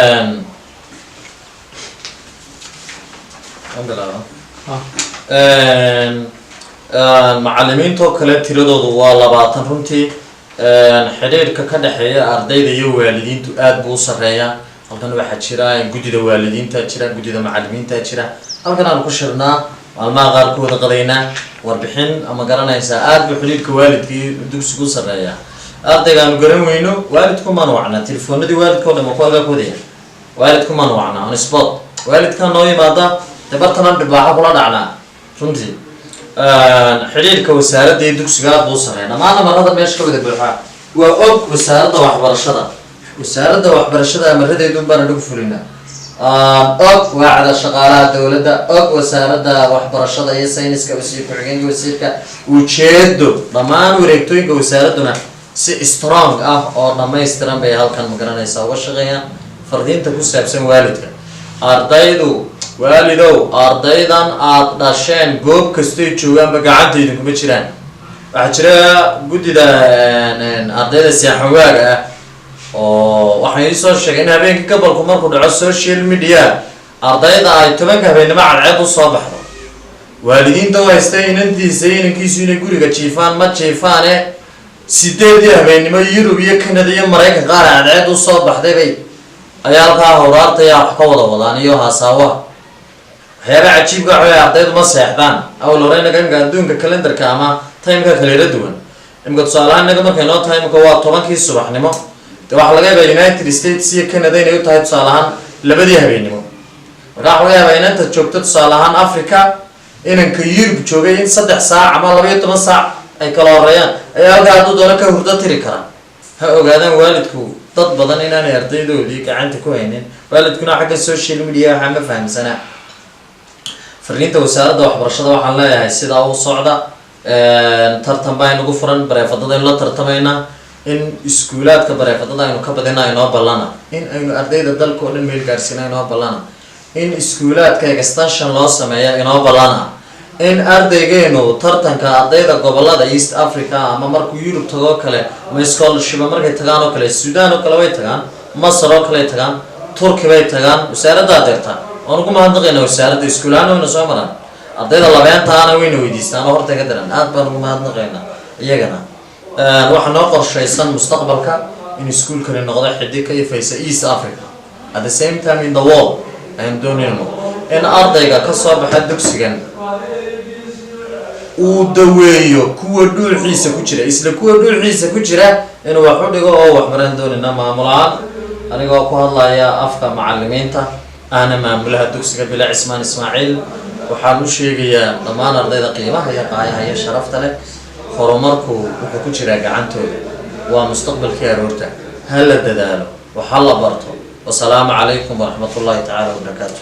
Waan bilaabaa. Macalimiintoo kale tiradoodu waa 20. Runtii xidhiidhka ka dhexeeya ardayda iyo waalidiintu aad buu u sarreeyaa. Halkan waxaa jira guddida waalidiinta, jira guddida macalimiinta, jira halkan aanu ku shirnaa, maalmaha qaar ku wada qadaynaa warbixin ama garanaysaa. Aad buu xidhiidhka waalidka iyo dugsigu u sarreeyaa. Ardayga aanu garan weyno, waalidku maan wacnaa. Telefoonadii waalidka o dhan waa ku halkaa ku wadaya. Waalidku maan wacnaa on spot, waalidkaa noo yimaada, dee bartanaan dhibaaxo kula dhacnaa. Runtii xidhiidhka wasaaradda iyo dugsiga aad buu u sarreeya. Dhammaan amarada meesha ka wada buuxaa waa og wasaaradda waxbarashada. Wasaaradda waxbarashada amaradeedun baan anagu fulinaa. Og waacda shaqaalaha dowladda, og wasaaradda waxbarashada iyo sayniska, wasiir ku-xigeenka, wasiirka, ujeedo dhammaan wareegtooyinka wasaaradduna si strong ah oo dhammaystiran bay halkan magaranaysaa uga shaqeeyaan. Fardiinta ku saabsan waalidka ardaydu: waalidow, ardaydan aad dhasheen goob kastoy joogaanba gacanta idinkuma jiraan. Waxaa jira guddida ardayda seexan waaga ah oo waxaan iisoo sheegay in habeenkii gobolku markuu dhaco social media ardayda ay 10-ka habeennimo cadceed usoo baxdo. Waalidiinta u haysta inantiisa iyo inankiisu inay guriga jiifaan, ma jiifaane. 8-dii habeennimo Yurub iyo Canada iyo Maraykan qaar cadceed usoo baxday bay ayaa halkaa hawraartaya wax ka wada wadaan iyo haasaawaha. Waxyaabaha cajiibka waxa wey ardaydu ma seexdaan. Awal hore inaga imika adduunka calendarka ama timeka kaleela duwan. Imika tusaalahaan inaga markay noo tahay imika waa 10-kii subaxnimo, de waxaa laga yaabaa United States iyo Canada inay u tahay tusaale ahaan 2-dii habeennimo. Marka waxa laga yaabaa inanta joogto tusaale ahaan Africa, inanka Yurub joogay in 3 saac ama 12 saac ay kala horeeyaan, ayaa halkaa hadduu doono ka hurdo tiri kara. Ha ogaadaan waalidku dad badan inaanay ardaydoodii gacanta ku haynin. Waalidkuna xagga social media waxaa ma fahamsanaa. Fariinta wasaaradda waxbarashada waxaan leeyahay sidaa u socda. Tartan baa inagu furan, bareefadada aynu la tartamaynaa. In iskuulaadka bareefadada aynu ka badina inoo ballana, in aynu ardayda dalka oo dhan meel gaarsiina inoo ballana, in iskuulaadka extension loo sameeya inoo ballana, in ardaygeenu tartanka ardayda gobolada East Africa ama markuu Yurub tagoo kale ama scholarship markay tagaan oo kale, Sudan oo kale way tagaan, Masar oo kale ay tagaan, Turki bay tagaan. Wasaaraddaa dirta, waan ugu mahadnaqaynaa wasaaradda. Iskuulahaan wayna soo maraan, ardayda labeentaana wayna weydiistaan oo hortay ka diran. Aad baan ugu mahadnaqaynaa iyagana. Waxaa noo qorshaysan mustaqbalka in iskuulkani noqdo xidig ka ifaysa East Africa, at the same time in the world. Ayaan doonayno in ardayga ka soo baxa dugsigan uu daweeyo kuwa dhuuxiisa ku jira, isla kuwa dhuuxiisa ku jira inuu wax u dhigo oo waxbaraan doonayna. Maamul ahaan, anigoo ku hadlaya afka macalimiinta, ahna maamulaha dugsiga Bila Cismaan Ismaaciil, waxaan u sheegayaa dhammaan ardayda qiimaha iyo qaayaha iyo sharafta leh: horumarku wuxuu ku jiraa gacantooda, waa mustaqbalkii aroorta. Ha la dadaalo, wax ha la barto. Wasalaamu calaykum waraxmat ullahi tacaala wabarakaatu.